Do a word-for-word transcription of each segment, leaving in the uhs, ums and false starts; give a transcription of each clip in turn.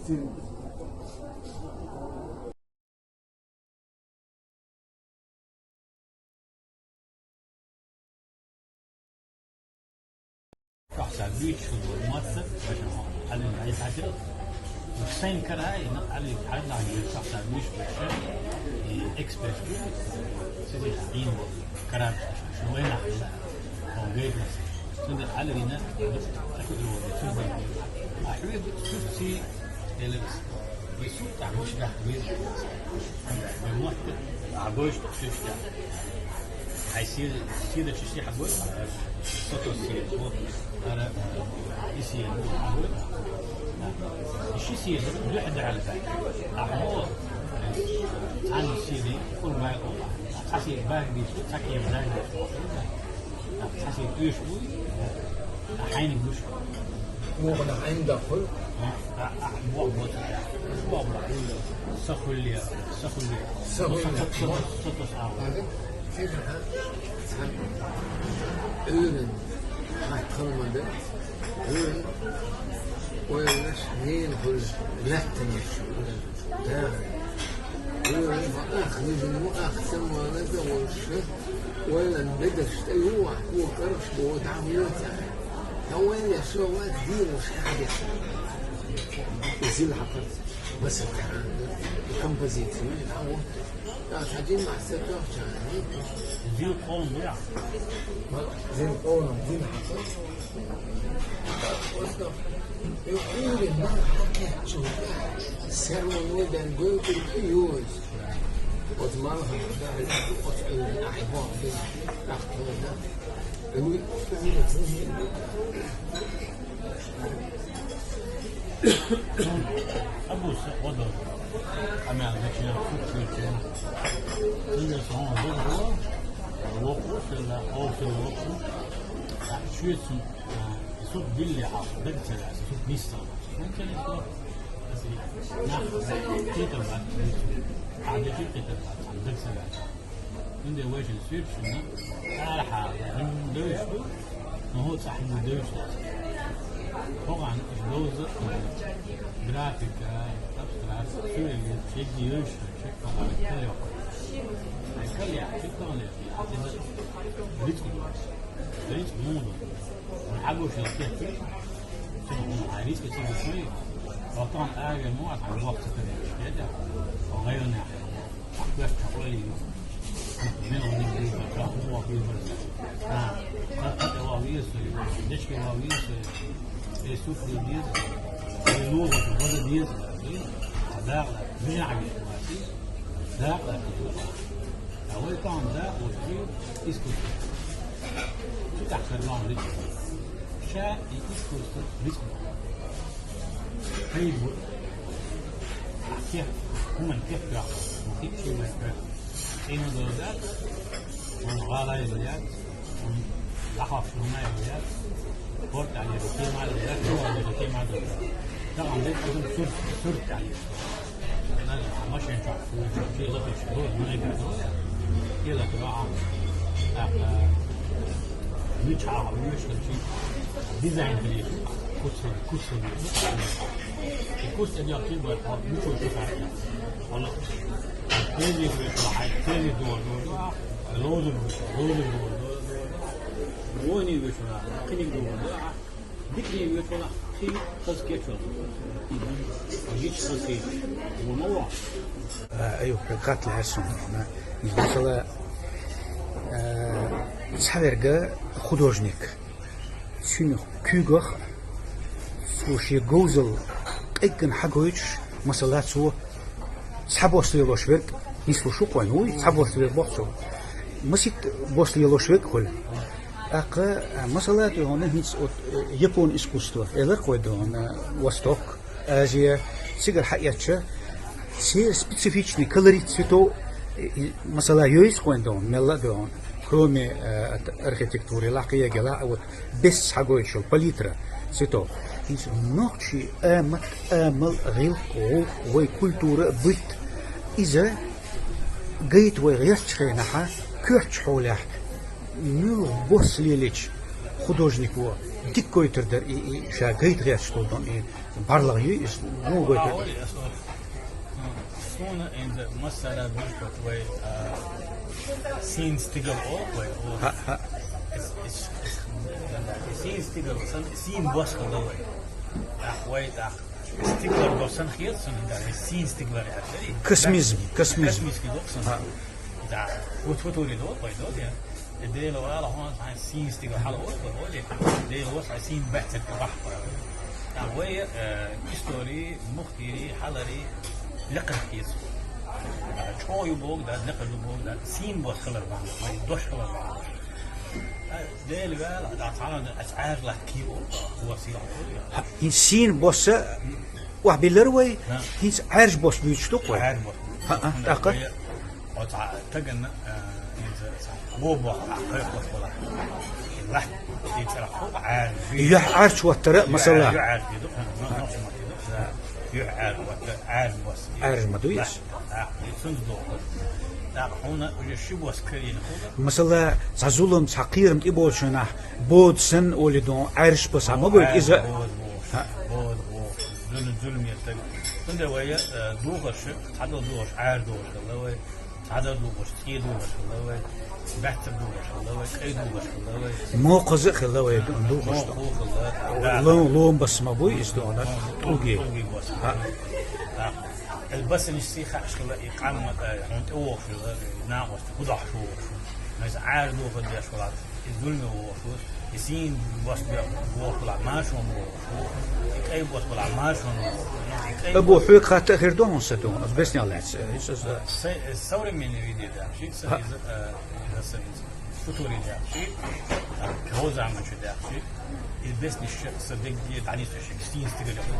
Шахта бич худой матса, бача хо, алин ай хатир. Сайн карай, на али хадна, шахта бич бача, и эксперт. Сиди ин карар, шуэна. О, гейт. Сунда али рина, так вот, сунда. А хве сути элевс. Ису тамуш да хве. Бемот, а гойш тушта. Ай си, си да чиши хагой, сото си, вот, ара, иси, хагой. Иши си, да, да, да, да. А хо, ан си, да, курбай, о, аси, бай, би, саки, бай, саки, уйш, уй, а хайни, уйш. Мугъна хьайна дахъал. А, а, бо-, бо-, бо-, бо-, са хулия, са хулия. Са хулия. Са, са, са, са, са. Ага. Сигаха. Уьйрен. Хат халмада. Уьйрен. Ойлаш, нен хул. Латтан. Да. Э, ах, нижин, ах, самуана да волшы. Ойлан бедерш, та ю, ах, ку, карш, бо, да, ю, та. Та ойла, шо, ва, дин, уж, ах, дин. Изил хакар, басар, композиция, а вот. Та, та дин, маса, та, ча, ни. Зил ком, я. Ма, зил ком, зил хакар. Абу са одо. Амял начинал футбол. Ты же сон, локус, локус. Швецун. Сут билли хьалха даг ца ваьлча, сут нийсса ваьлча. ХӀунда ца ваьлча? Аса нах кхетар бац, хьа дечи кхетар бац, хьа даг ца ваьлча. Цундела вайшин суьрташна арахьа хӀума девзаш ду, но хӀу цхьа хӀума девзаш дац. ХӀокхунна уж довза графика, абстракция, сюрреализм, шегги йовзаш, шегги кхалла йоккху. Ай кхалла яхь, шегги кхалла яхь, хьа деза рицкъ ду. Рицкъ муха ду? Хьан хьагуш йолу кехат? Хьан рицкъ ца гуш вай? Ватан аьлла ма вац, хьан воккха ца карийча, кхета? Ван гӀайгӀанехь. Ахь коьрта чохь ойла йина. Мел гӀо дийр бара, чохь хӀун ван хир бара? А, кхин кхин тӀе ван веза со, дечке ван веза со. Эй, сут хила деза. Эй, лоза, база деза. Эй, а дакъа, мижахь веза вац. Дакъа. А вай тахана дакъа волчу искусство. Цу тӀехь хир ма ву. Ша и искусство рицкъ бу. Хьайба бу. Ахь кех, хӀуманна кех тоьхна, хӀун хиъча вайн тоьхна. ЦӀийнан долу дац, вайн гӀалайна яц, вайн лахахь хӀуманна яц, хӀорда тӀехь лерина кема а яц, чохь лерина кема а яц. Тахана дерг а сурт, сурт тӀехь лерина. Машен чохь, шен лапаш, ло, муьлхха, кела тӀера а. ТӀаккха, мичахь а вуьйш хилча, дизайн хилийта, куц, куц хилийта. И куц тӀедоьхкий бара, хьо мичахь чу хаьттина. Хьо ло. Кхеле вуьйш ву хьайн, кхеле дора, дора, дора, лозунг вуьйш ву, лозунг дора, дора, дора. Войне вуьйш ву, кхиниг дора, дора. Дикане воьдуш валахь, кхин хаза кечвелла. Гича хаза хилча, вон ма вахь. А, Аюп, хатта лаьара суна. Масала, а, цхьаверг художник. Цуьнан куьйгах цо шен говзалла къеггина хьагойтуш, масала, цо цхьа бос лелош верг, нислуш ву-кх вайна, вуй, цхьа бос лелош боху цо. Масийтта бос лелош верг хуьлу. ТӀаккха, а, масала, тӀе хьуна хӀинца вот, э, япон искусство, элира-кх вай дуьйна, Восток, Азия, цигара хьаэцча, церан специфичный колорит цветов, э, э, масала, йовза-кх вайн дуьйна, мелла а дуьйна, кроме, э, от архитектуры, лакхе егела, а вот бесса хьагойтуш йолу палитра цветов. ХӀинца нохчийн амат, амал, гӀиллакх, гӀуллакх, вай культура а, бутт, иза гайта вай гӀертачу хенахь, коьртачу хьолехь, муьлха бос лелийча художнико, Дика гойтар дар и, и ша гайта гӀерташ долу дон, и бӀарлагӀа ю иза, муха гойтар? Суна инза масала духкот вай, а, сийна стигал о вай, о. Ха, ха. Эс, эс, эс, сийна стигал сан, сийна бос хала вай. ТӀаккха вай, тӀаккха стигал бос сан хет сан, да, эс сийна стигал яхари. Космизм, космизм. Космический дох сан. Ха. Да, вот, вот, вот, вот, вай, да, я. Дела вала хьуна хьайн сийна стигал хьала оцу вай оле. Дела вала хьайн сийна баьццарг бахьа. ТӀаккха вай, э, истори, мухтири, хьалари, лекхар кхийса. ЧӀогӀа ю боху да, лекхар ю боху да, сийна бос хилар бахьа, вай дош хилар бахьа. Дела вала, да, цхьана ас Ӏаьржа латта кийо, хӀора сийна хӀора. Ха, хӀин сийна бос охьабиллар вай, хӀинца Ӏаьржа бос буьйцуш ду-кх вай. Ӏаьржа бос. Ха, а, тӀаккха? Оцу тагана, э, иза ца-, во боху, а, кхайкхош бала. Лахь, и цара хӀума Ӏаьржа. Юьхь Ӏаьржа хӀоттара, масала. Юьхь Ӏаьржа ду, хӀума, нохча ма ду, юьхь Ӏаьржа хӀотта, Ӏаьржа бос. Ӏаьржа ма ду иза. Лахь, и цунца доху. ТӀаккха хьуна уже ши бос карийна хӀума. Масала, цхьа зулам, цхьа кхерам тӀеболчу хенахь, бода санна олий дон, Ӏаьржа бос хьан ма гойту иза? Бода бохуш, ха, бода бохуш. Зулам, зуламе таг. Цундела вай, э, духарш, цхьадолу духарш, Ӏаьржа духарш хилла вай. Цхьадолу духарш, цӀе духарш хилла вай, баьццара духарш хилла вай, кӀай духарш хилла вай. Мокхаза а хилла вай духарш. Мокхо хилла, да. Лом, лом бос ма буй иза дона, тӀулге. ТӀулге бос. Ха. Да. Эл басанаш сий хаьаш хилла, и къам, э, хьуна тӀевогӀуш хилла, и накъостий хӀу дахьаш вогӀуш. Иза Ӏаьржа духар деш валахь, и зуламе вогӀуш ву, и сийна бос бе-, вогӀуш валахь, маршонна вогӀуш ву, и кӀай бос валахь, маршонна вогӀуш ву, и кӀай Абу, хьоьга хатта а хир ду хьуна сан дона, ас беснех лаьцна, э, иза, иза. Со-, э, современный виде даьхчи, со иза, э, иза, со иза, футуре даьхчи, а, хӀо заманчу даьхчи, и беснаш ша, сан дегге дӀанисвеш, сийна стигал яхар.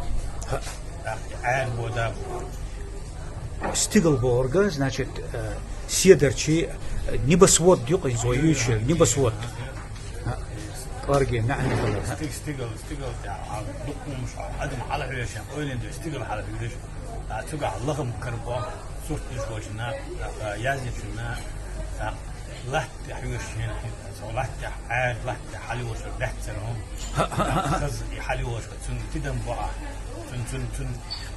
Ха. ТӀаккха Ӏаьржа бо да бу. Стигал бохург, значит, э, седарчий, э, небосвод ю-кх иза вай юьйцуш, небосвод. ХӀаъ, кӀорге маьӀна хилар, хӀаъ. Стиг-, стигал, стигал тӀехь, а, дукха хӀумаш, адам хьалахьоьжуш, ойланаш, стигал хьалахьоьжуш. А, цуьнгахь лахам карабо, сурт деш волчунна, а, яздечунна, а, латта тӀехь хьоьжуш, цо латта тӀехь, Ӏаьржа латта тӀехь хьалайогӀуш, баьццара хӀума. ХӀаъ, хӀаъ, хӀаъ. Хаза и хьалайогӀуш, цунна тидам бо ахь. Цун, цун, цун.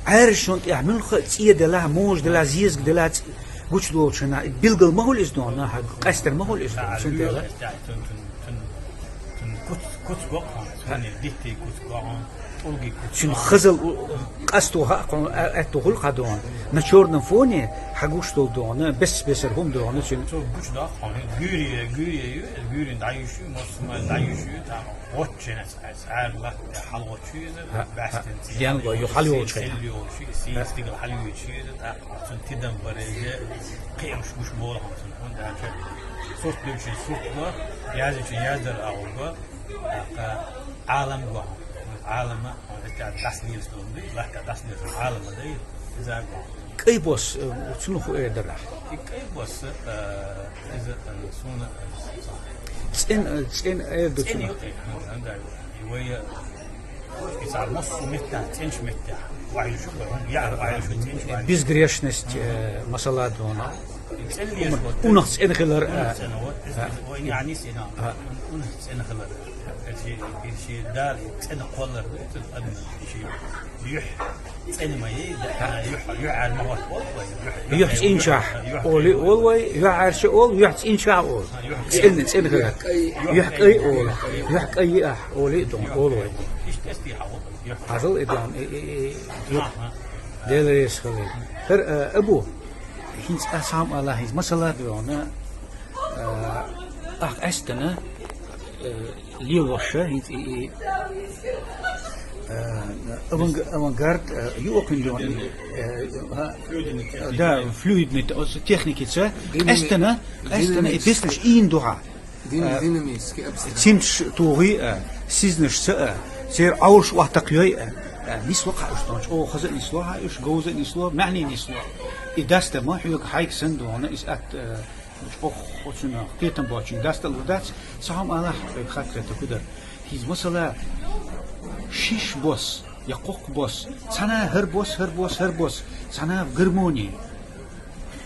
Ӏаьржачунна тӀехь муьлхха а цӀе делахь, можа делахь, зезаг делахь, цӀе гучудолчунна, билгал ма хуьлу иза дона, хьан къаьстар ма хуьлу иза дона, цундела. Цун, цун, цун, цун куц, куц го хьуна, цуьнан дитте куц го хьуна, тӀулге куц го хьуна. Цуьнан хазал у-, къасто хаа хьуна, а-, аьтто хуьлу хьан дона. На чёрном фоне хьан гуш долу дона, бес-бесара хӀума дона цуьнан. Цо гучудоккху хьуна, гуьйре, гуьйре ю, гуьйренна дӀаюьйш ю, массо а дӀаюьйш ю, тӀаккха гӀочченца. Ас Ӏаьржа латта тӀехь хьалагӀоттуш ю иза, хӀаъ, баьстина хӀаъ, цӀе денга хьалагӀоттуш ю, юхалуш ю, сел йолуш ю, сийна стигал хьалавоьдуш ю иза, тӀаккха цунна тидам бар иза, кхиамаш гуш болу хьуна цунна, хӀунда аьлча сурт дуьллучун сурт го, яздечун яздар агӀор го, тӀаккха Ӏалам го хьуна. Ӏалама, хьуна, латта тӀехь дӀасалелаш долу дуй, латта тӀехь дӀасалелаш Ӏалама дай, иза го. КӀай бос, э, цунах хӀун эр дара ахь? И кӀай бос, э, иза, э, суна, э, цӀен, э, цӀен эр ду цунах. ЦӀен ю, э, хӀун, хӀун дар ю. И вай, э, и цхьа массо а меттехь, цӀенчу меттехь. Вай шу, вай, я, вай шу, цӀенчу вай. Безгрешность, э, масала дона. И цӀен леш вот. Унах цӀен хилар, унах, э, цӀен, вот, э, вай, яъни сина. Э. Унах цӀен хилар. Э, ши, ши дар, цӀен кхоллар, э, адам, ши юьхь. ЦӀена ма ю, да, юьхь, юьхь Ӏаьржа ма хӀотта олу вай, юьхь, юьхь цӀинчахь олу, олу вай, юьхь Ӏаьржа олу, юьхь цӀинчахь олу. ЦӀена, цӀена хилар. Юьхь кӀай олу, юьхь кӀай ахь, олу и дон, олу вай. Иштта эс тӀехьа ву, юьхь. Хьажал и дон, и, и, и, юьхь. Дела реза хилла. ХӀара, э, Абу, хӀинца ас хьан ала хӀинца масала дона, э, ахь къаьстина, э, лелош, хӀинца и, и, э, аванг-, авангард, э, ю окхуьнан дона, э, а, да, флюидный те-, оцу техникица, къаьстина, къаьстина и беснаш ийна ду хьан. Дин-, э, динамический абстракт. Цимцаш тухий, э, сизнашца, э, церан Ӏовш охьатакхйой, э, э, нисло хьан уьш дона, чӀогӀа хаза а нисло хьан уьш, говза а нисло, маьӀне а нисло. И даста ма хьоьга хьайга санна дона, иза атта, э, чӀогӀа оцунах кхетам боцчунга даста а лур дац, сан хьан алахь, вай хатта хӀун дар. ХӀинца масала, шиш бос, я кхоккха бос, цхьана хӀара бос, хӀара бос, хӀара бос, цхьана гармони.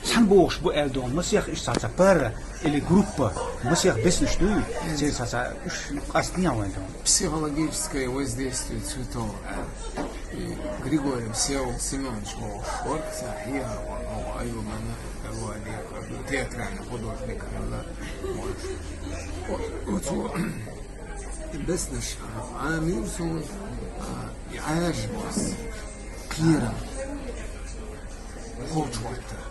Цхьана бохуш бу аьлла ду, масех иштта цхьа пара или группа, масех беснаш дуй, церан цхьа уьш къастнехь вайн ду. Психологическое воздействие цветов. И Григорьев Всеволод Семёнович бохуш, Оркса хьехар ван, оха Аюбана, Аюбана, театральный художник хилла, оцу беснаш Ӏамийра суна, а, и Ӏаьржа бос, кхерам. Кхочу хӀоттар.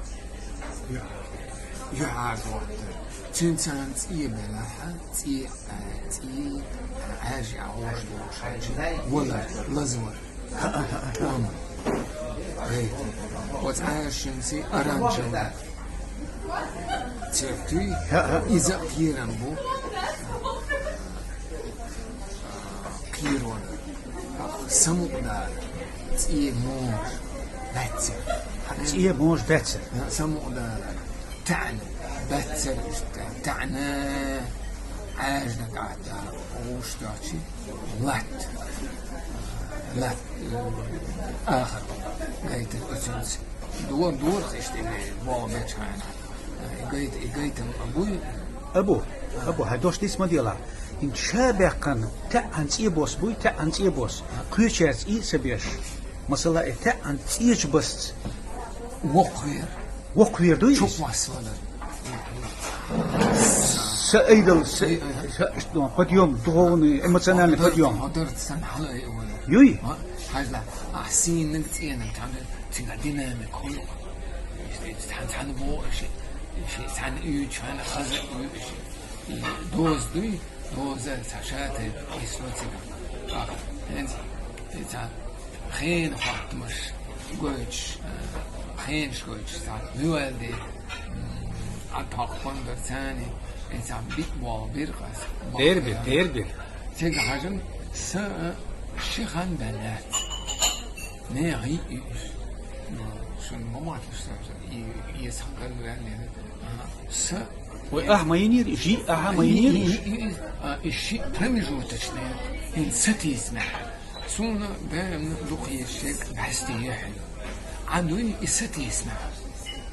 ЮьхьӀаьржа хӀоттар. Цуьнан цӀе белахь, цӀе, э, цӀе, э, Ӏаьржа а гӀош долуш хьаьжа. Валар, лазвар. Ом. Гайта. Оцу Ӏаьржинца оранжевый цвет юй. Иза а кхерам бу. Кхеро. Самукъадара. ЦӀе можа. Баьццара. ЦӀе можа баьццара. Самукъадара. ТаьӀна. Баьццара иштта. ТаьӀна. Ӏаьржаниг Ӏаттара. Гуш доций. Латта. Латта. Ахар. Гайтар оцуьнца. Дора, дора хиш тӀе, боху бечхьана. И гайта, и гайтам а буй? Абу, абу, хьайн дош диц ма делахь. ХӀинца ша баьккхина, таьӀан цӀе бос буй, таьӀан цӀе бос. Кхечаьрца и а ца беш. Масала, и таьӀан цӀечу басца. Воккхавер. Воккхавер дуй? Чукхвас валар. Са айдал, са, Ай, ай, ай. Са, подъём, духовный, эмоциональный подъём. Хьо дарца санна хьала ай валар. Юй? Хьажла, а сийннаг цӀенаг, там, цигахь динамика хуьлу. Цхьана, цхьана боху ши, ши цхьана уьйчу, цхьана хаза уьйчу. И доза дуй, доза цхьа шатай, и социгахь. Аха, хӀинца, и цхьа хенан хаттамаш гойтуш, а, хенаш гойтуш, цхьа вуьвалде, м, а тхьокхун дар царни, и цхьа бит болу бир къас. Дерби, дерби. Цига хьажам, са, а, ши хан бен яц. Нехан йиъ юьйш. Шуна ма мотталаш сан, и, и сан ган ваьллера. Аха. Са. Вай ахьа ма йинера, жи ахьа ма йинера. И, и, и, а, и ши промежуточные, хӀинца сатийсина. Суна даимна дукха еза шег бӀаьсте яхьа. Ӏа дуй и сатийсина.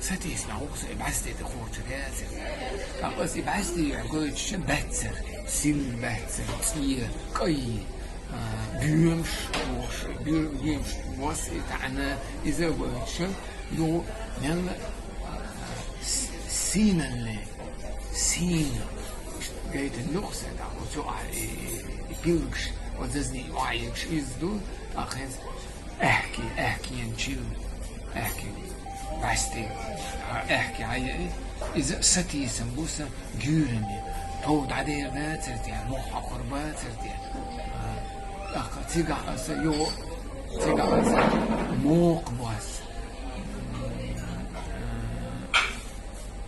Сатийсина, хӀокху со и бӀаьсте тӀе кхочур яцара. ТӀаккха аса и бӀаьсте яхьа гойтуш баьццара, сил баьццара, цӀе, кӀай. А, боьмаш, бохуш, боь-, боьмаш бос и таьӀна, иза а гойтуш, юха мелла, а, с-, сийналле, сийна. Гайтина юха сан, тӀаккха оцу а, и, и, и пилгаш, оцу зазни юкъахь егаш иза ду, тӀаккха хӀинца аьхки, аьхки ен чил, аьхки бӀаьсте, а, аьхки хьаяьй, иза сатийсам бу сан, гуьйране, тов дӀадер дацар те, мохь хьокхур бацар те. А, тӀаккха цигахь аса юха, цигахь аса мокха бос.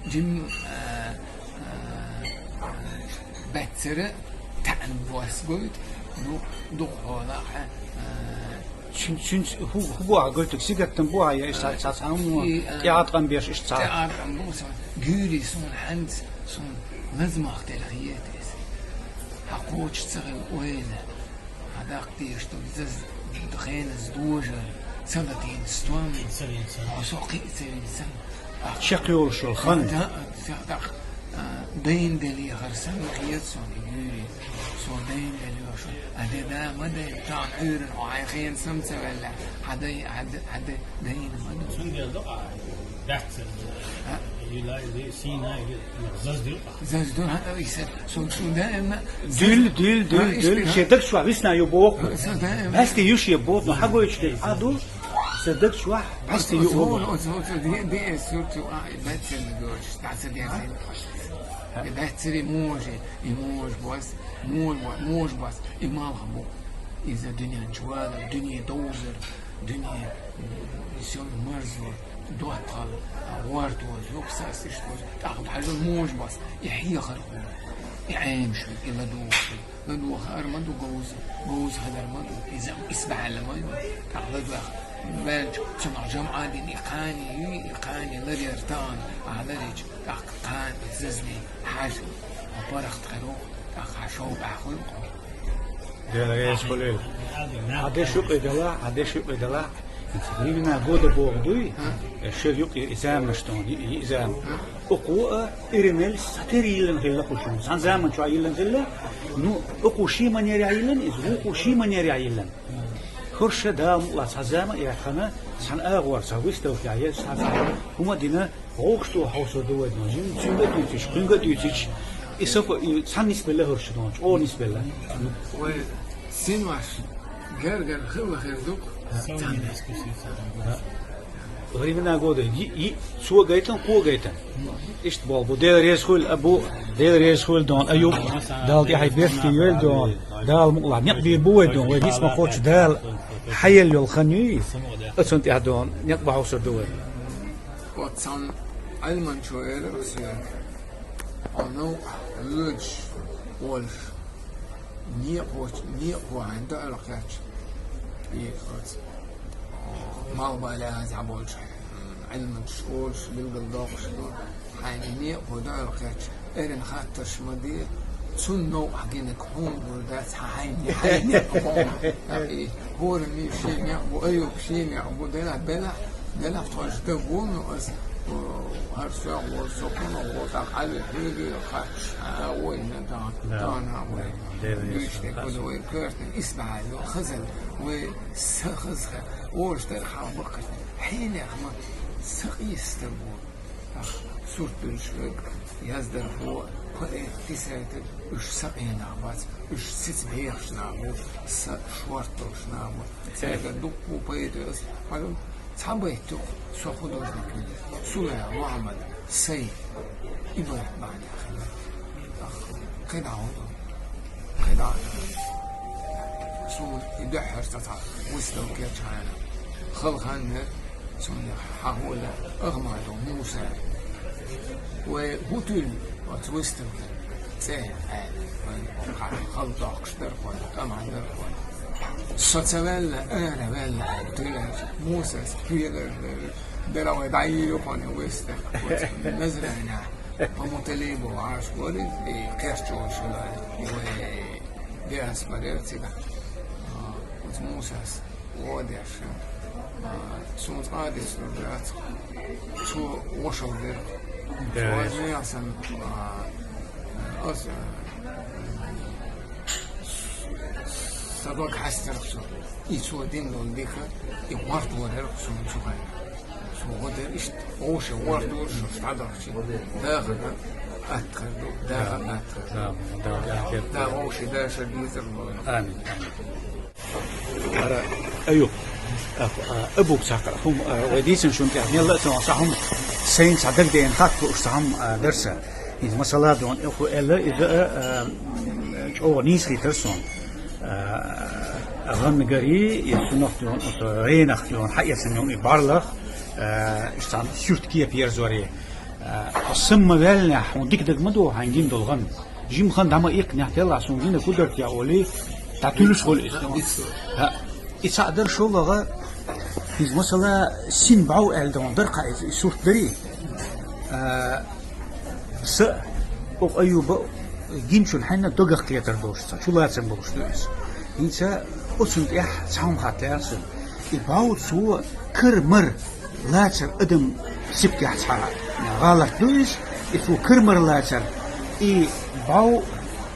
Жим, а, а, баьццара таьӀна бос гойту, ду-, дукха хьолахь, а, Цуьнца, цуьнца хӀу-, хӀу бохьа гойтург, сингаттам бохьа я иштта цхьа, цхьа, цхьа хӀума, и, а, тӀеӀаткъам беш иштта цхьа. ТӀеӀаткъам бу сан, гуьйрий суна хьанца, суна назмах тера хета иза. Хьан кхочуш ца хилла ойла, хьан даккха дезаш долу заз, хеназа дожар, ца латийна стом, хьо со кхиъ ца вина сан. Чекхйолуш йолу хан. Да, да, да. А, дайна делехар санна хета суна и гуьйре. Со дайна делош. А де да ма дайна, тахана Ӏуьйранна хьо хьайн хенан сам ца ваьлла. Хьан дай, хьан дай, хьан дай дайна ма ду. Цундела ду а, дац а. Илай, сийна, заз ду а. Заз ду, хьан дай, со, со, со даимна. Дуьллу, дуьллу, дуьллу, дуьллу. Шен даг чохь висна ю боху. Со даимна. Басте ю шен боху, но хьан гойтуш дерг а ду. Сан даг чохь басте ю оцу, оба. Оцу, оцу, де, де, сурту, а, и баьццарна доцуш, дӀа ца дерзийна. И баьццари може, и може бос, може бо-, може бос, и малх бу. Иза дуьнен чу валар, дуьне довзар, дуьне, м, и сел марзор, доттагӀал, а, гӀортор, юкъ сас иштта, тӀаккха бахьажал може бос, и хьехар хӀума, и Ӏемаш, и ладугӀуш. ЛадугӀу хаар ма ду говза, говза хилар ма ду, иза исбаьхьалла ма ю. ТӀаккха ладугӀу ваьлча, цунах жамӀа дина и кхане юй, и кхане ларъяр тахана, ахьа ларъича, тӀаккха кхана и зазне хьажа, хьо паргӀат кхаьруху, тӀаккха хьан шовкъехь хуьлу хьо. Дела реза хуьлийла. Хьан деш юкъе делахь, хьан деш юкъе делахь. Времена года боху дуй, шел юкъе и заманаш тӀе, и, и зама. Укхо а иринеллаш цхьатерра йиллина хилла кху шуна. Цхьана заман чохь йиллина хилла, ну, укхо шен манерехь йиллина иза, вукхо шен манерехь йиллина. ХӀорш Дала мукъалахь цхьа зама а яьккхина, цхьана агӀор цхьа выставка яьккхина, цхьа хӀума а дина, вовшашто хьовсур ду вай дон. Жимма цуьнга а дуьйцуш, кхуьнга а дуьйцуш, и сафа, и цхьаьна нисбелла хӀорш дон, чӀогӀа нисбелла. Вай синош гергара хилла хир ду-кх. Времена года, йиъ, йиъ, цо гайтина, кхо гайтина. Иштта болу бу. Дела реза хуьлда, а бу, Дела реза хуьлда дон, Аюб, Дала тӀаьхье беркате йойла дон, Дала мукъалахь некъ бийр бу вай дон, вай ницкъ ма кхоччу Дала хьаелла йолу хан юй, оцунна тӀехь дон, некъ бан хьовсур ду вай. Оцу цхьана Ӏилманчо элира соьга, хьо новкъахь воьдуш волуш, некъахочу, некъахо хьайна дуьхьал кхетча, и оцу малхбалехь а болчу Ӏилманчаш олуш, билгалдоккхуш ду, хьайна некъахо дуьхьал кхетча, эрна хаттарш ма де, цунна новкъахь гинарг хьуна гур дац, хьан хьайна, хьайна некъ хьуна. ХӀора муьлхха шен некъ бу, Аюб шен некъ бу, делахь, белахь, делахь тхойша дан гур ду аса, хӀара соьгӀа волу со кхунах ву, тӀаккха Ӏаьве хьоьгу кхаччалц, а, вай, тахана, тахана вай. Дуьйцуш дерг ду вай коьртаниг, исбаьхьалла, хазалла, вай са хаза, олуш дара хьан баккхарш. Хьенех ма са къийса стаг ву. Сурт буьллуш верг, яздархо, поэт, писатель, уьш са къен нах бац, уьш сица бехаш нах бу, са шорта долуш нах бу. Цаьрга дуккха поэт ю аса, хьажал, цхьа байт ю-кх со художник вина, Сулай Мухьаммад, сай, и байт бахьанехь хилла. Кхин дӀа хӀун ду? Кхин дӀа. Суна и дуьххьара цхьа выставка кечйина. Хала хан яра, суна хьан хӀун лаьа, Ахмадов Муса. Вай хӀун туьллу оцу выставкин цӀе аьлла, вайн хала доккхуш дара кхуьнан, къаман дара кхуьнан. Со ца ваьлла, ара ваьлла аьлла, туьллуш, Мусас кхелара дара, дара вай дӀайийр ю кхуьнан выставка. Оцу Назранехь Мамуталиев Ӏаш вара, и кхерчо шуна, и вай диаспорера цигахь. А, оцу Мусас гӀо деш, а, суна цкъа а дицлур дац, цо вошалла дира. Да. Вай месан, а, аса, сан дог хьаьстира цо. И цо дина долу дика, и гӀортор дара суна цу хенахь. Цо гӀо дара иштта, вовшийн гӀортор шу дӀадахча, даха а аттахар ду, даха а аттахар ду. Да, да, да, да. Да, вовшийн дашар дийцар ду. Амин. Ара, Аюб, а, а, Абук цхьа хӀума, а, вай дийцина шуна тӀехь, мелла а ца ван, цхьа хӀума сайна цхьа дагадеана хатта хууш цхьа хӀума, а, дара сан. ХӀинца масала дона, и хӀу аьлла, иза, а, а, чӀогӀа нийса хийтира суна. А, гӀанна гарий, и сунах дона, оцу гӀенах дона, хьаэцна йолу и бӀарлах, а, иштта цхьана суьрта кепа ерзорий. А, хьо сама ма ваьллинехь, хьуна дика даг ма ду хьайна гина долу гӀан. Жимма хан дӀа ма иккхинехь, делахь суна гина хӀу дара те олий, дӀатуьллуш волу иза. ХӀа, и цхьаъ дара шолгӀа, иза масала син бӀов аьлла дона дара кхаъ иза, и сурт дарий. А, Са а, оха Аюба а гинчун хьаьнна догах кхетар долуш цхьа чулацам болуш ду иза. ХӀинца оцунна тӀехь цхьа хӀума хаттаяр суна. И бӀов цо кар-мар лацар адам сибтехь цхьа гӀалат ду иза, и цо кар-мар лацар, и бӀов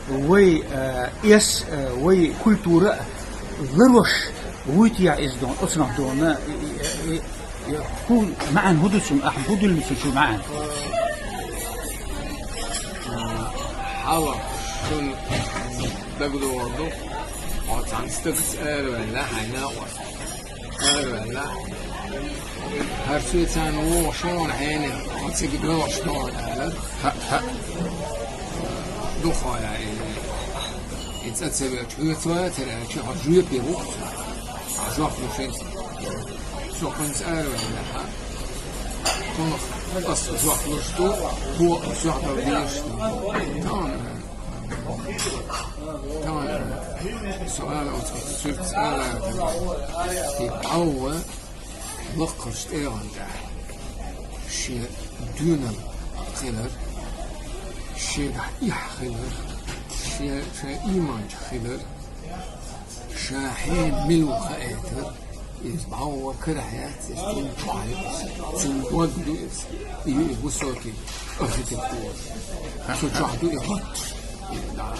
вай, э, эс, э, вай культура а ларош вуй те иза дона, оцунах дона, и, и, и, и, хӀун маьӀна хӀун ду цуьнан, ахьа хӀун дуьллу цу чу маьӀна? Хьала шуна дагадогӀург ду, хьо цхьана стагца араваьлла хьайна а, араваьлла. ХӀара цуьйцарна вогӀу шуна хьенех, хьо цига доьлхуш догӀу аьлла. ХӀаъ, хӀаъ. Дукха хьо яьлла. И цӀа ца веача, хьоьца вацара аьлча, хьо жоьпе ву-кх цунна. Хьан жоп луш хӀинца. Со кхуьнца араваьллехь, кхунах ас жоп луш ду, кхо соьх дала дезаш ду. Тахана, тахана, со ала оцу суьртаца ала, и бӀов лакхарчу тӀегӀан тӀехь шен доьналла хилар, шегахь эхь хилар, шен, шен ийманчохь хилар, ша хьенан мила ву хаийтар, Из бӀаьвла карахь яц, из цунна чохь ю, цунна дог ду из, и ю и высокий архитектура. Цу чохь ду и гӀотташ, и, да,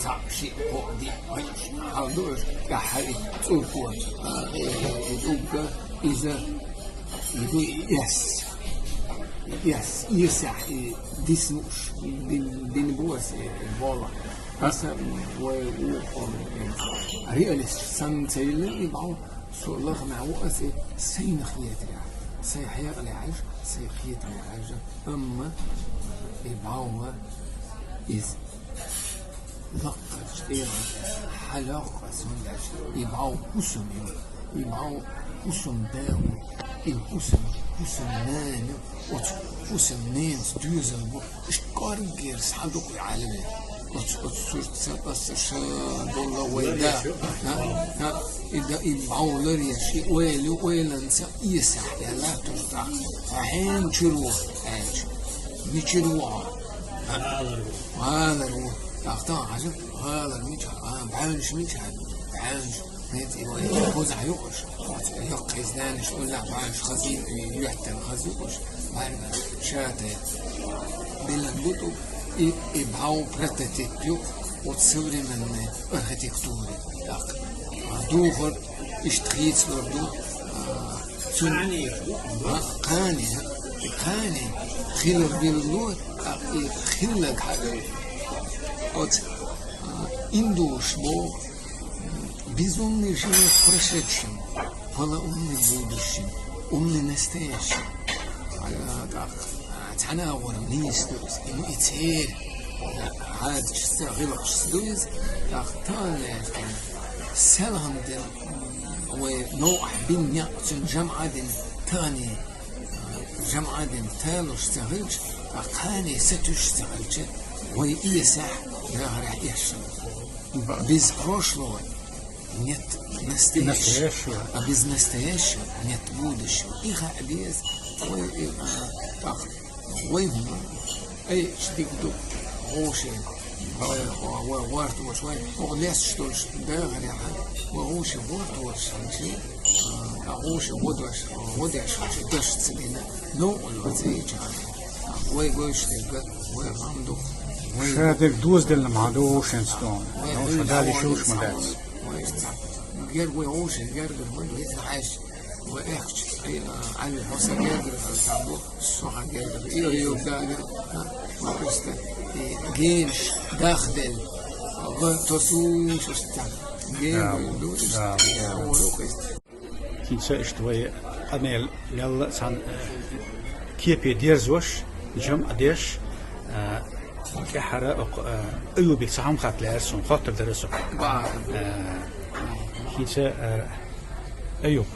цхьаъ, шиъ, кхоъ, диъ, хьал ду уьш, тӀаьххьара и цӀурко, а, и, и, и дугга, иза, и ду и эс. И эс, эсехь и диснуш, бин, бин бу аса и, и болх. Аса вай вукхо, реалист санна ца йиллина и бӀаьвла, со лахмехь ву аса и сайна хетарехь, сайн хьекъале хьаьжа, сайн кхетаме хьаьжа, амма и бӀаьвла иза лакхарчу тӀера хьалаьху аса, хӀунда аьлча и бӀаьвла хӀусам ю, и бӀаьвла хӀусамда ву, и хӀусам, хӀусамнана ю, оцу хӀусамненца доьзал бу, иштта кӀорггера схьадукху и Ӏаламе. Оцу, оцу суртца аса ша долла вай да, а, а, и да, и бӀаьвла ларъеш, и ойла ю, ойланца эсехь, я латташ дахь, хьо хьенан чуьра ву аьлча, мичара ву хьо? ГӀалара ву. ГӀалара ву. ТӀаккха тахана хьажа, гӀалара мичахь, а, бӀаьвнаш мичахь, бӀаьвнаш, хӀинца и вай кхузахь ю уьш. Яккхий зданеш, уллехь бӀаьвнаш хаза ю, и йоьттина хаза ю уьш. БӀаьрга шатай. Биллина бу тӀу, и, и бӀаьвла прототип ю оцу современной архитектуре. ТӀаккха, а, духар, иштта хийцалур ду, а, цуьнан, а, кхане, кхане хилар билгало, а, и хилларг хьаьжча. Оцу, а, индусаш боху: «Без умный живёт прошедшим, полоумный будущим, умный настоящим». А, тӀаккха, а, цхьана агӀор нийса ду иза, и, и церан, а, хьадашца, гӀиллакхашца ду иза, тӀаккха тахана аьлла, селхана дерг, вай новкъахь бина некъ цуьнан жамӀа а дина, тахане, а, жамӀа а дина талуш ца хилча, ткъа кхане сатуьйсуш ца хилча, вай эсехь яхарехь эшна. Без прошлого нет настоящего, а без настоящего нет будущего. И хаьа беза, вай, и, а, тӀаккха вай хӀума, ай, ши дика ду, вовшийн, вай, вай, вай гӀортош, вай, оха лесташ долуш бегӀарехь, вай вовшийн гӀортош хилча, а, вовшийн гӀо деш, гӀо деш хилча, дашца дина, новкъарло ца йича, вай гойтуш дерг, вай гӀам ду, вай ша дерг дозаделла ма ду вовшийн стон. Вай вовшийн Дала йиш йолуш ма дац. Вай цхьа, гер вай вовшийн гергара ма ду, хӀинца хьаьжча. Вай аьхкачу, ай, а, Ӏали, хьо сан гергара хила ца бу, со хьан гергара. И ой, йо, гагар, а, вай просто, и генаш дахделла, гӀо тосуш устагӀа. Ген Да, вай ду, да, да. Вай ду, хӀинца иштта вай къамел мелла а цхьана, э, кепе дерзош, жамӀ а деш, э, тӀаьххьара окху, э, Аюбе цхьа хӀума хатта лаьара суна, хоттур дара со. Ба. Э, хӀинца, э, Аюб,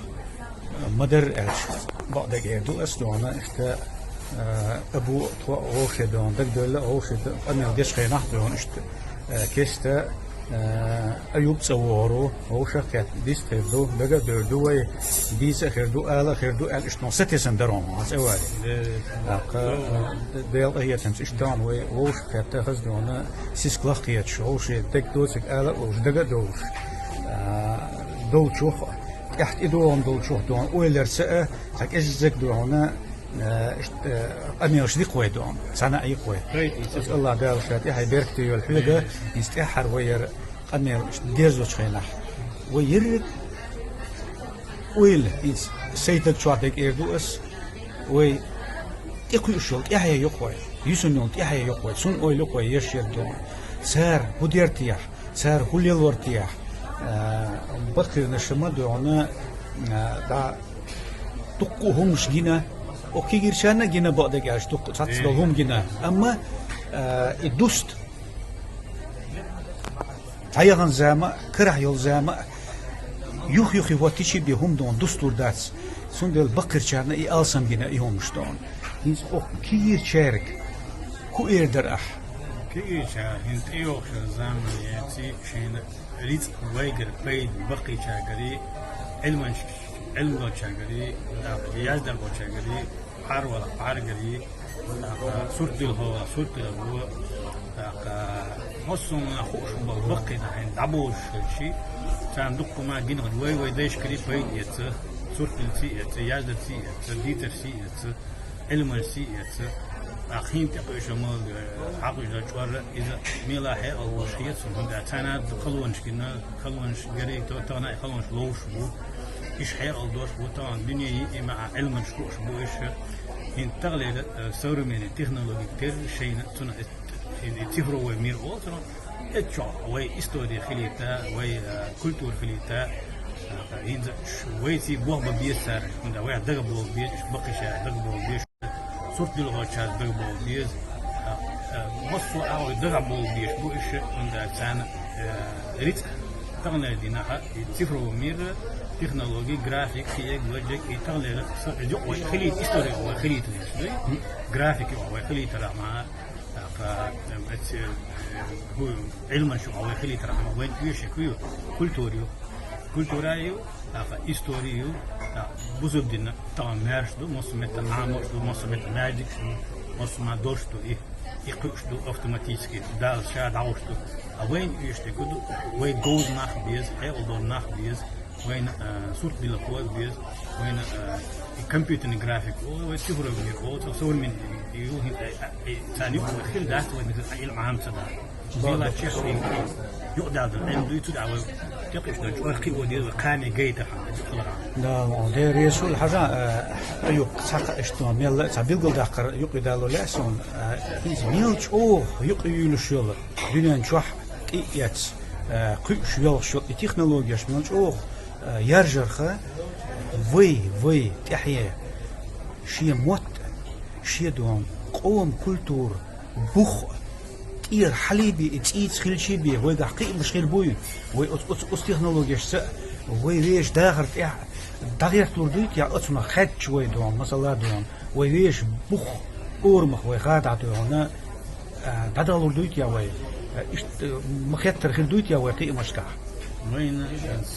ма-дарра аьлча, бакъдерг эр ду ас дуьхьал, иштта, э, Абу тхо а вовше дуьхьал, дагадевлла а вовше ду-, къамел дечу хенахь дуьхьал, иштта, э, кеста, э, Аюб цӀа вогӀур ву, вовшах а кхетта, дистхир ду, дага а девр ду вай, дийца а хир ду, ала а хир ду аьлла, иштта сатесна дара хьуна, хьан цӀе вале. ТӀаккха, э, Делан къахетамца иштта вай вовшах а кхетта, хаза дуьхьал, сискалах а кхеташ, вовше дага доцург ала а луш, дага а довлуш, э, долчух, тӀаьхьа тӀедогӀун долчух дуьхьал, ойларца а, цхьа кӀеззиг дуьхьал, э, иштта, э, къамелаш ди-кх вай дуьхьал, цхьана а йи-кх вай. Аса АллахӀ Дала ша тӀаьхье беркате йойла хьоьга, иза тӀаьххьара вай яра къамел иштта дерзочу хенахь. Вай ерриг ойла, иза сайн даг чохь дерг эр ду ас, вай тӀекхуьуш йолу тӀаьхье ю-кх вай, юьсун йолу тӀаьхье ю-кх вай, цунна ойла ю-кх вай еш ерг дуьхьал. Цара хӀун дер техьа, цара хӀун лелор техьа, а, баккхийнаш ма дуьхьал, а, дӀа дуккха а хӀуманаш гина, окху кегийрчарна а гина, бакъдерг аьлча, дуккха а цхьацца долу хӀума гина. Амма, а, и дуста, дӀаяхана зама а, карахь йолу зама а, юх-юххе хӀоттича а бен хӀума дуьхьал дустур дац. Цундела баккхийрчарна и алсам гина, и хӀуманаш дуьхьал. ХӀинца окху кегийрчаьрга хӀун эр дара ахь? Кегийрчара хӀинца тӀейогӀучу заманан яций шайна рицкъ вайгара пайда баккхийчаьргари, Ӏилманчаш, Ӏилма долчаьргари, тӀаккха яздархочаьргари, бӀаьрвала бӀаьргари, тӀаккха сурт дилла хӀора сурт дилла бу, тӀаккха массо а хууш болу баккхий нах хьайна дӀабозуш хилчий, Царна дуккха ма гинхар вай, вай дайшкари пайда эца, сурт дилци эца, яздаци эца, дийцарси эца, Ӏилманси эца. А хин тӀекхуьша мал, Ӏакъуьжа чӀорра, иза мела хьекъал луш хетсун, хӀунда царна халонаш гина, халонаш гари, то тагӀна халонаш ловш бу. Иш хьекъал дош бу, тагӀан дуьне йиъ ма а Ӏилманаш хууш бу иш. ХӀинца тагӀлера, э, современный технологи тер шайна цуна и, и цифровой мир олцура. Эццо вай история хилийта, вай, э, культура хилийта, э, хӀинца ш-, вайци бохба беза цара, хӀунда вай дага болу беза, иш бакхиша дага болу беза, сурт дилхоча дага болу беза, э, э, массо а вай дага болу беза бу иш, хӀунда царна, э, рицкъ тагӀнера динахьа, и цифровой мир, технологи, график, хиег, ваджег, и тагӀнера са, и юкъ вай хилийта, история вай хилийта везаш дуй, график юкъ вай хилийтарахьа, ТӀаккха, эм, эци, э, хӀу, Ӏилман шу вай хилийтарахьама, вайн оьшург хӀу ю, культура ю. Культура ю, тӀаккха истори ю, тӀаккха бусалба дин тагӀан маьрша ду, массо а метта Ӏамош ду, массо а метта маьждигаш ду, массо а ма дош ду, и, и кхуьуш ду автоматически, Дала ша дӀагӀуш ду. А вайн оьшург хӀу ду, вай говза нах беза, хьекъал долу нах беза, вайна, а, сурт дилла хӀора беза, вайна, а, и компьютерный график, о, вай цифровой мир, о, цо современный ю, хин, а, а, и царна юкъа вай хир дац, вай мисал, а, Ӏилма Ӏам ца дац. Дела чехь и юкъа даьлла, Ӏилма дуй, цу тӀа вай текхиш дан чӀор кхио деза, вай кхане гайта хьан, хилара. Да, Дела реза хуьлда хьажа, а, Аюб, цхьаккха иштта мелла а цхьа билгалдаккхар юкъа далло лаьа суна, а, хӀинца мел чӀогӀа юкъа юьйлуш йолу дуьнен чохь тӀе а эцна, а, кхуьуш йолуш йолу и технологияш мел чӀогӀа, а, яржарха, вай, вай тӀаьхье шен мотт, шен дон, къоман культура, бух, тӀера хьалийбе и цӀийца хилчий бе, вайгахь кхиамаш хир буй, вай оцу, оцу, оцу технологияшца а, вай вешан дахар тӀехь дӀагӀерталур дуй те, оцунах хаьттича вай дон, масала дон, вай вешан бух, орамах вай хадахь дона, а, дӀадалур дуй те вай? А, иштта, а, ма хеттар хир дуй те вай кхиамашкахь? Вайна,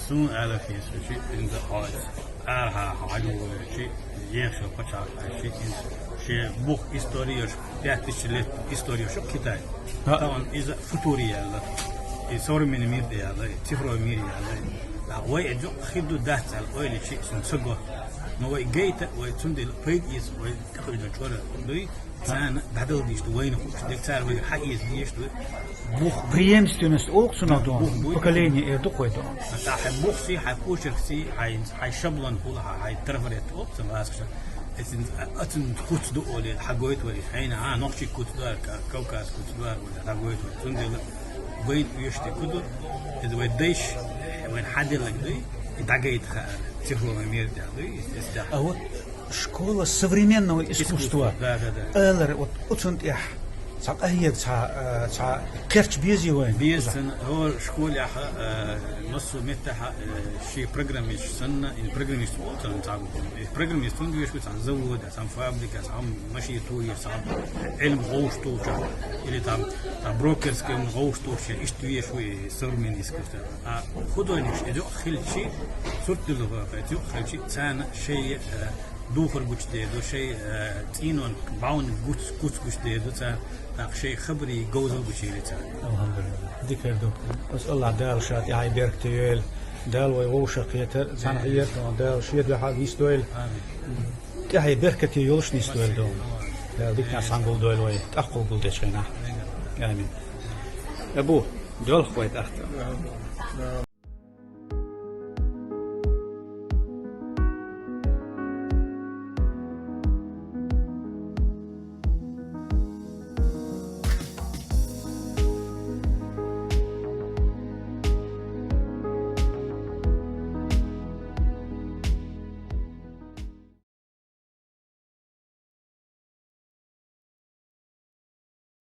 суна ала хеза, ши, инза хьоьжуш, арахьа хьо хьаьжча, ехаш пачхьалкх хьаьжча, инза шен бух историеш, пять тысяч лет историеш Китай. А. Тахана иза футури яьлла, и современный мир де яьлла, и цифровой мир яьлла. А вай а жо хир ду дац аьлла, ойла чу сун ца го. Но вай гайта, вай цундела пайда эца, вай тӀекхуьйдан чӀора дуй. Царна дӀадала дийш ду, вайна хууш дерг, цара вайга хьаэца дийш ду. Бух, преемственность олу цунах дон, бух буй. Поколение эр ду кхой дон. Аса хьайн бухси, хьайн почеркси, хьайн, хьайн шаблон хула, хьайн, хьайн трафарет олу цунах ласкаша. Эцин, ацин куц ду оле, хьагойту вай, хьайна, а, нохчий куц ду, ка-, Кавказ куц ду, оле, хьагойту вай. Цундела вайн оьшург хӀу ду, иза вай дайш, вайн хьаделлаг дуй, и дӀагайта хаьара, цифровой мир тӀехь дуй, и, и тӀехь. А вот школа современного искусства. Искусство, да, да, да. Алар, вот, оцун тӀехь цхьа къахьега, цхьа, а, цхьа кхерч безий вайн? Беза царна, хӀора школехь, а, массо а меттехь, а, ши программист санна, и программист волу царна цхьа, и программист хӀунда веш ву, цхьа завода, цхьа фабрика, цхьа машин туйеш, цхьа Ӏилма гӀовш тухуча, или там, там брокерский гӀовш тухуча, иштта веш ву и современный искусство. А художникаш, и юкъа хилчи, сурт дилла ваха, и юкъа хилчи, царна шай, а, духар гучу дер ду, шай, э, цӀийнон бӀаьвниг гуц, гуц гуч дер ду цара, тӀаккха шай хабарий говзал гучийли цара. Алхьамдулиллах. Дика хир ду. Ас Аллах Дала ша тӀаьхье беркате йойла. Дала вай вовшах кхетар, цхьаьна хьетар, Дала шен дуьхьа вистойла. Амин. ТӀаьхье беркате йолуш нисдойла ду. Дала диканаш цхьаьна гулдойла вай, тӀаккха гулдечу хенахь. Амин. Абу, доьлху вай тӀаккха.